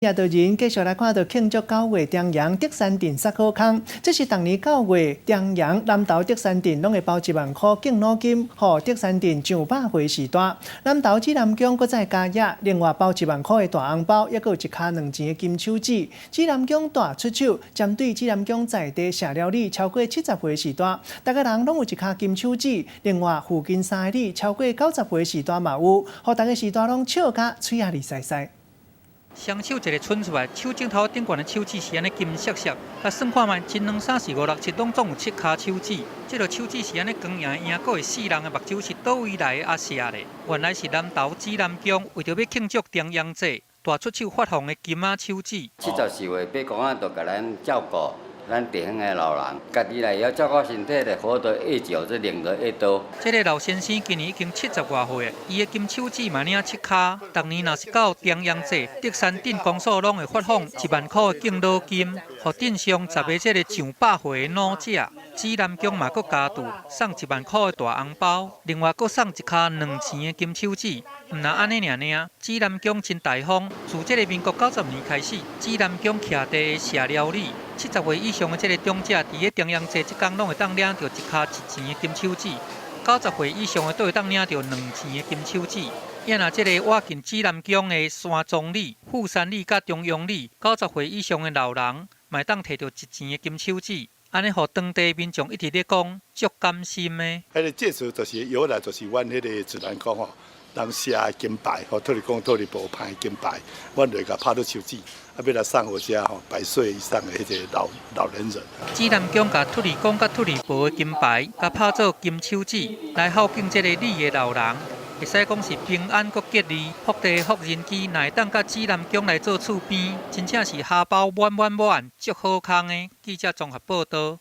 也著人繼續來看到慶祝九月重陽，竹山鎮殺好康。這是逐年九月重陽，南投竹山鎮攏會包一萬箍敬老金，予竹山鎮上百歲序大。南投指南宮閣再加額，另外包一萬箍的大紅包，抑閣有一跤兩錢的金手指。指南宮大出手，針對指南宮在地社寮里超過70歲序大，逐个人攏有一跤金手指。另外附近三个里超過90歲序大嘛有，予逐个序大攏笑甲喙仔離塞塞。雙手一个伸出來，手指頭頂懸的手指是按呢金閃閃。共算看覓，一兩三四五六七，攏總有七跤手指。這个手指是按呢光瑩瑩，閣會刺人的目睭是佗位來的阿射咧？原來是南投指南宮為著欲慶祝重陽節，大出手發放的金仔手指。74歲伯公仔就共咱照顧。咱地方的老人，家己來會曉照顧身體，就活得越久，就靈得越多。這个老先生今年已經70外歲，伊的金手指嘛領七跤。逐年若是到重陽節，竹山鎮公所攏會發放一萬箍的敬老金，予鎮上10个這个上百歲的老者。指南宮嘛閣加注送一萬箍的大紅包，另外閣送一跤兩錢的金手指。毋但按呢爾爾，指南宮真大方，自這个民國90年開始，指南宮徛地的社寮里，70歲以上的這个長者，佇咧重陽節這工攏會當領著一跤一錢的金手指；90歲以上的都會當領著兩錢的金手指。也若這个倚近指南宮的山莊里、富山里佮中央里，九十歲以上的老人，嘛會當提著一錢的金手指。按呢，予當地民眾一直咧講，足甘心的。彼个這次就是由來，就是阮彼个指南宮吼，人寫的金牌，吼土地公土地婆頒的金牌，阮就共拍做手指，啊，欲來送予遮吼100歲以上的彼个老老年人。指南宮共土地公佮土地婆的金牌，共拍做金手指，來孝敬這个里的老人，會使講是平安閣吉利，福地福人機，若會當佮指南宮來做厝邊，真正是荷包滿滿滿，足好康的。記者綜合報導。